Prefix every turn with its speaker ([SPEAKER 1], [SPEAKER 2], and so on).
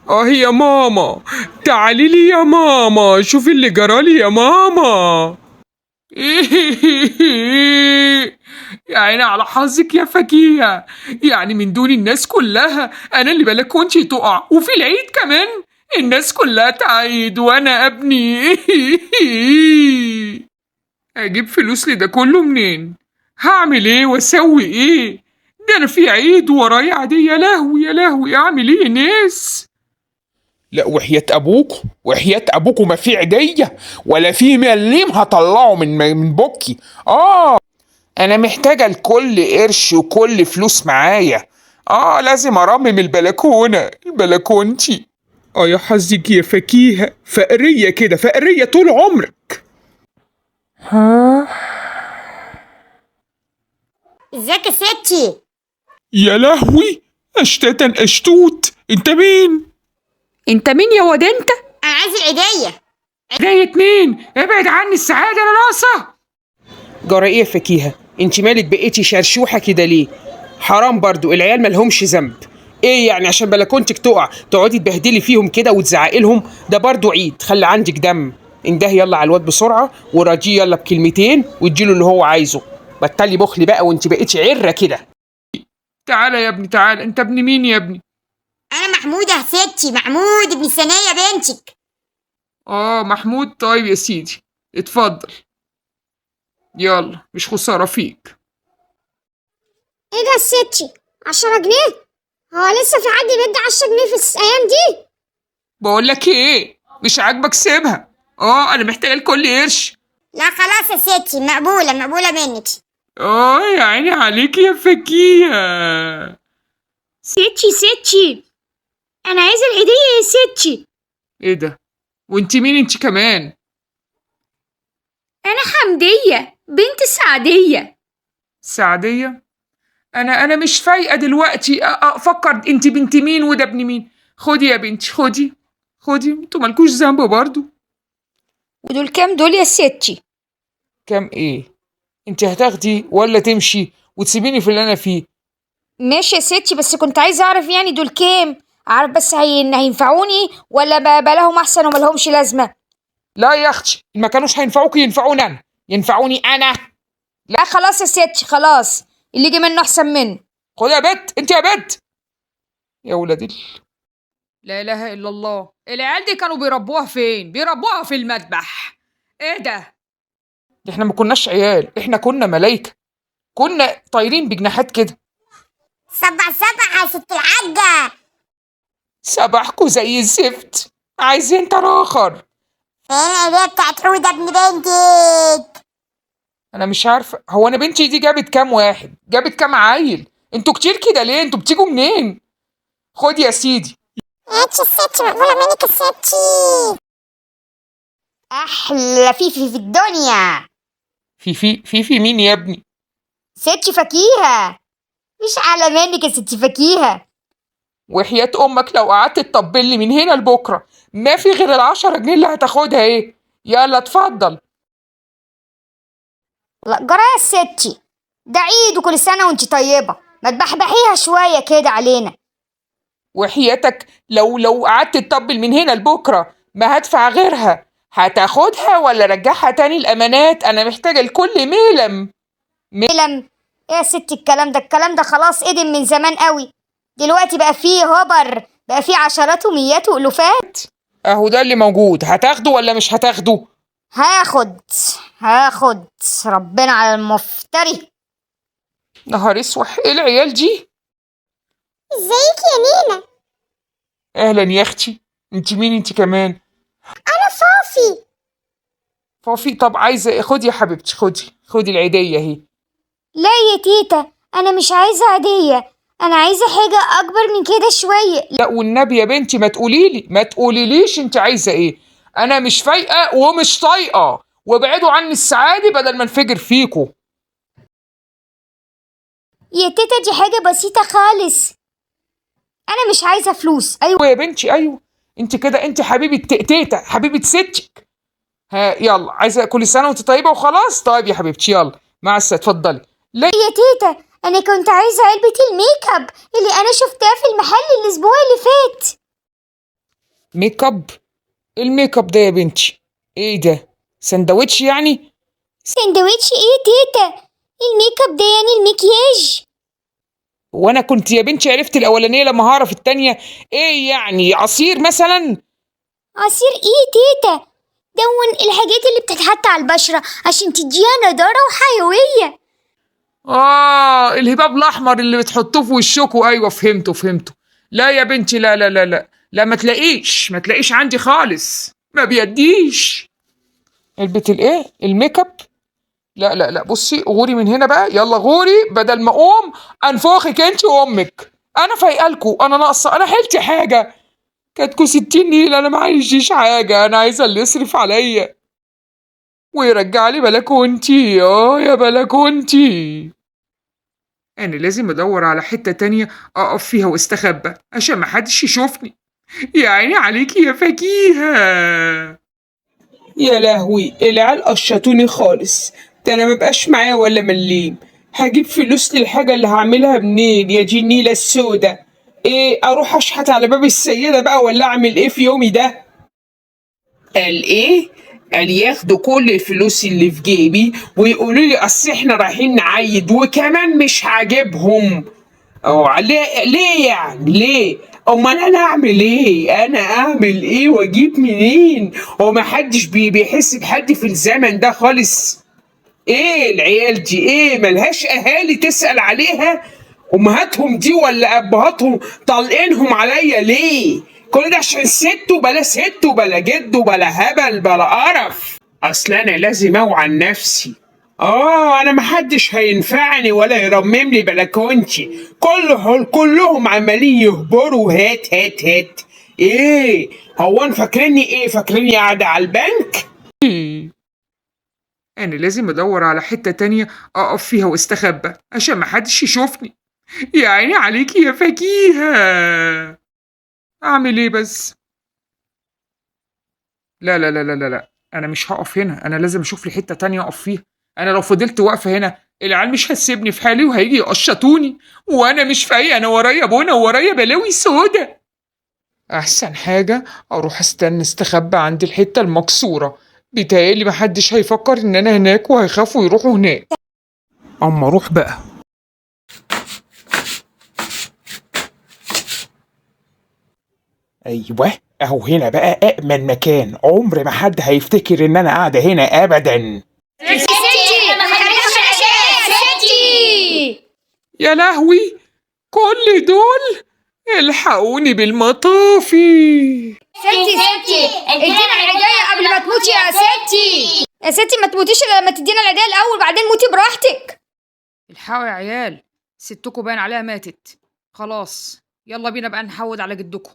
[SPEAKER 1] اه يا ماما، تعالي لي يا ماما، شوفي اللي جرالي يا ماما. يا عيني على حظك يا فكيهة، يعني من دون الناس كلها انا اللي بلكونتي تقع، وفي العيد كمان الناس كلها تعيد وانا ابني. اجيب فلوس لده كله منين؟ هعمل ايه واسوي ايه؟ ده انا في عيد ورايا عادية. يا لهوي يا لهوي، اعمل ايه يا ناس؟
[SPEAKER 2] لا وحياة ابوكوا، وحياة ابوكوا ما في عيدية ولا في مليم هطلعه من بكي. انا محتاجة لكل قرش وكل فلوس معايا. لازم ارمم البلكونة، البلكونتي.
[SPEAKER 1] اه يا حظك يا فكيهة، فقرية كده، فقرية طول عمرك. ها
[SPEAKER 3] ازيك يا ستي؟
[SPEAKER 1] يا لهوي، اشتتا اشتوت، انت مين؟
[SPEAKER 4] انت مين يا واد انت؟
[SPEAKER 3] انا عايز العيدية.
[SPEAKER 1] جاية مين؟ ابعد عني، السعادة انا ناقصة.
[SPEAKER 5] جرى ايه يا فكيهه؟ انت مالك بقيتي شرشوحه كده ليه؟ حرام برضو، العيال مالهمش ذنب. ايه يعني عشان بلكونتك تقع تقعدي تبهدلي فيهم كده وتزعقي لهم؟ ده برضو عيد، خلي عندك دم. انده يلا على الواد بسرعة وراجيه يلا بكلمتين واديله اللي هو عايزه. بطلي بخل بقى وانت بقيتي عره كده.
[SPEAKER 1] تعالى يا ابني تعالى، انت ابن مين يا ابني؟
[SPEAKER 3] انا محمود يا ستي، محمود ابن سنية بنتك.
[SPEAKER 1] محمود، طيب يا سيدي اتفضل، يلا مش خسارة فيك.
[SPEAKER 6] ايه ده يا ستي؟ 10 جنيه؟ هو لسه في حد بيدي 10 جنيه في الايام دي؟
[SPEAKER 1] بقول لك ايه، مش عاجبك سيبها. انا محتاجة لكل قرش.
[SPEAKER 3] لا خلاص يا ستي، مقبولة مقبولة منك.
[SPEAKER 1] يا عيني عليك يا فكيهة.
[SPEAKER 6] ستي ستي، انا عايزة العيدية يا ستي.
[SPEAKER 1] ايه ده؟ وانت مين انت كمان؟
[SPEAKER 4] انا حمدية بنت سعدية.
[SPEAKER 1] سعدية؟ انا مش فايقة دلوقتي افكر انت بنت مين وده ابن مين. خدي يا بنتي، خدي خدي، انتوا مالكوش ذنب برضو.
[SPEAKER 4] ودول كام دول يا ستي؟
[SPEAKER 1] كام ايه؟ انت هتاخدي ولا تمشي وتسيبيني في اللي انا فيه؟
[SPEAKER 4] ماشي يا ستي، بس كنت عايزة اعرف يعني دول كام، اعرف بس هينفعوني ولا بلاهم احسن وملهمش لازمة.
[SPEAKER 1] لا يا اختي، ما كانوش هينفعوكي، ينفعوني انا، ينفعوني انا.
[SPEAKER 4] لا خلاص يا ستي خلاص، اللي يجي منه احسن منه.
[SPEAKER 1] خدي يا بت، انت يا بت، يا ولاد
[SPEAKER 4] لا اله الا الله، العيال دي كانوا بيربوها فين؟ بيربوها في المذبح. ايه ده؟
[SPEAKER 1] احنا ما كناش عيال، احنا كنا ملايكة، كنا طايرين بجناحات كده.
[SPEAKER 3] 7 7 يا ست الحاجة.
[SPEAKER 1] سبحكوا زي الزفت، عايزين تراخر.
[SPEAKER 3] فين العيدية بتاعت حودة ابن بنتك؟
[SPEAKER 1] انا مش عارفة، هو انا بنتي دي جابت كام واحد؟ جابت كام عيل؟ انتوا كتير كده ليه؟ انتوا بتيجوا منين؟ خد يا سيدي.
[SPEAKER 3] هاتش يا ستي، مقبولة منك يا ستي. احلى فيفي في الدنيا.
[SPEAKER 1] فيفي؟ فيفي مين يا ابني؟
[SPEAKER 4] ستي فكيهة، مش اعلى منك يا ستي فكيهة.
[SPEAKER 1] وحياة امك لو قعدت تطبل لي من هنا لبكرة ما في غير ال10 جنيه اللي هتاخدها. ايه؟ يلا اتفضل.
[SPEAKER 4] لا جرى يا ستي، ده عيد وكل سنة وانت طيبة، ما تبحبحيها شوية كده علينا.
[SPEAKER 1] وحياتك لو قعدت تطبل من هنا لبكرة ما هدفع غيرها. هتاخدها ولا رجعها تاني الامانات؟ انا محتاجة لكل ميلم.
[SPEAKER 4] ميلم ايه يا ستي الكلام ده؟ الكلام ده خلاص قدم من زمان قوي، دلوقتي بقى فيه هبر، بقى فيه عشرات وميات وألوفات.
[SPEAKER 1] اهو ده اللي موجود، هتاخده ولا مش هتاخده؟
[SPEAKER 4] هاخد هاخد، ربنا على المفتري.
[SPEAKER 1] نهار اسوح، ايه العيال دي؟
[SPEAKER 6] ازيك يا نينا؟
[SPEAKER 1] اهلا يا اختي، انت مين انت كمان؟
[SPEAKER 6] انا فافي.
[SPEAKER 1] فافي؟ طب عايزه ايه؟ خدي يا حبيبتي، خدي خدي العيديه اهي.
[SPEAKER 4] لا يا تيتا، انا مش عايزه عيديه، انا عايزه حاجة اكبر من كده شوية.
[SPEAKER 1] لا والنبي يا بنتي ما تقوليلي، ما تقوليليش انت عايزه ايه، انا مش فايقه ومش طايقة، وابعدوا عني السعادة بدل ما انفجر فيكو.
[SPEAKER 4] يا تيتا دي حاجة بسيطة خالص، انا مش عايزه فلوس. ايوه
[SPEAKER 1] يا بنتي، ايوه انت كده، انت حبيبه تيتا، حبيبه ستك. ها يلا، عايزه كل سنة وانت طيبة وخلاص. طيب يا حبيبتي يلا مع السلامة، اتفضلي. لا
[SPEAKER 4] يا تيتا، انا كنت عايزه علبة الميك اب اللي انا شفتها في المحل الاسبوع اللي فات.
[SPEAKER 5] make up؟ إيه ال make up ده يا بنتي؟ ايه ده، سندوتش يعني؟
[SPEAKER 4] سندوتش ايه تيتا؟ ال make up ده يعني المكياج.
[SPEAKER 5] وانا كنت يا بنتي عرفت الاولانية لما هعرف التانية؟ ايه يعني، عصير مثلا؟
[SPEAKER 4] عصير ايه تيتا؟ دون الحاجات اللي بتتحط على البشرة عشان تديها نضارة وحيوية.
[SPEAKER 1] الهباب الاحمر اللي بتحطوه في وشكوا. ايوه فهمته فهمته. لا يا بنتي، لا لا لا لا لا، ما تلاقيش، ما تلاقيش عندي خالص، ما بيديش.
[SPEAKER 5] علبة الايه؟ ال make up؟ لا لا لا، بصي غوري من هنا بقى، يلا غوري بدل ما اقوم انفخك انت وامك. انا فايقالكوا، انا ناقصه، انا حيلتي حاجة؟ كاتكو 60 نيل، انا ما عايزيش حاجة، انا عايزه اللي يصرف عليا ويرجع لي بلكونتي. يا بلكونتي.
[SPEAKER 1] انا لازم ادور على حتة تانية اقف فيها واستخبى عشان ما حدش يشوفني. يا عيني عليكي يا فكيهه.
[SPEAKER 5] يا لهوي، العيال قشطوني خالص، ده انا مبقاش معايا ولا مليم. هجيب فلوس للحاجة اللي هعملها منين يا دي النيلة السودة؟ ايه، اروح اشحت على باب السيدة بقى ولا اعمل ايه في يومي ده؟ قال ايه؟ قال ياخدوا كل الفلوس اللي في جيبي ويقولوا لي اصل احنا رايحين نعيد، وكمان مش عاجبهم. او ليه؟ ليه يعني؟ ليه؟ امال انا اعمل ايه؟ انا اعمل ايه واجيب منين؟ هو ما حدش بيحس بحد في الزمن ده خالص. ايه العيال دي؟ ايه ملهاش اهالي تسأل عليها؟ امهاتهم دي ولا ابهاتهم طالقينهم عليا ليه؟ كل ده عشان ست وبلا ست وبلا جد وبلا هبل بلا قرف. اصل انا لازم اوعى نفسي. انا محدش هينفعني ولا يرمم لي بلكونتي، كلهم عمالين يهبروا هات هات هات. ايه هو انا فاكريني ايه؟ فاكريني قاعدة على البنك؟
[SPEAKER 1] انا لازم ادور على حتة تانية اقف فيها واستخبى عشان ما حدش يشوفني. يا عيني عليكي يا فكيهه. اعمل ايه بس؟ لا لا لا لا لا لا، انا مش هقف هنا، انا لازم اشوف لي حتة تانية اقف فيها. انا لو فضلت واقفة هنا العيال مش هتسيبني في حالي وهيجي يقشطوني، وانا مش فايقه، انا ورايا بونه وورايا بلاوي سودا. احسن حاجة اروح استنى استخبى عند الحتة المكسورة، بيتهيألي محدش هيفكر ان انا هناك وهيخافوا يروحوا هناك.
[SPEAKER 5] اما اروح بقى. ايوه اهو هنا بقى امن مكان، عمر ما حد هيفتكر ان انا قاعدة هنا ابدا.
[SPEAKER 4] ستي ما خليناش ستي.
[SPEAKER 1] يا لهوي، كل دول الحقوني بالمطافي.
[SPEAKER 4] ستي ستي ادينا العيدية قبل ما تموتي يا ستي. يا ستي ما تموتيش الا لما تدينا العيدية الاول، بعدين موتي براحتك.
[SPEAKER 7] الحقوا يا عيال، ستكوا باين عليها ماتت خلاص. يلا بينا بقى نحود على جدكم.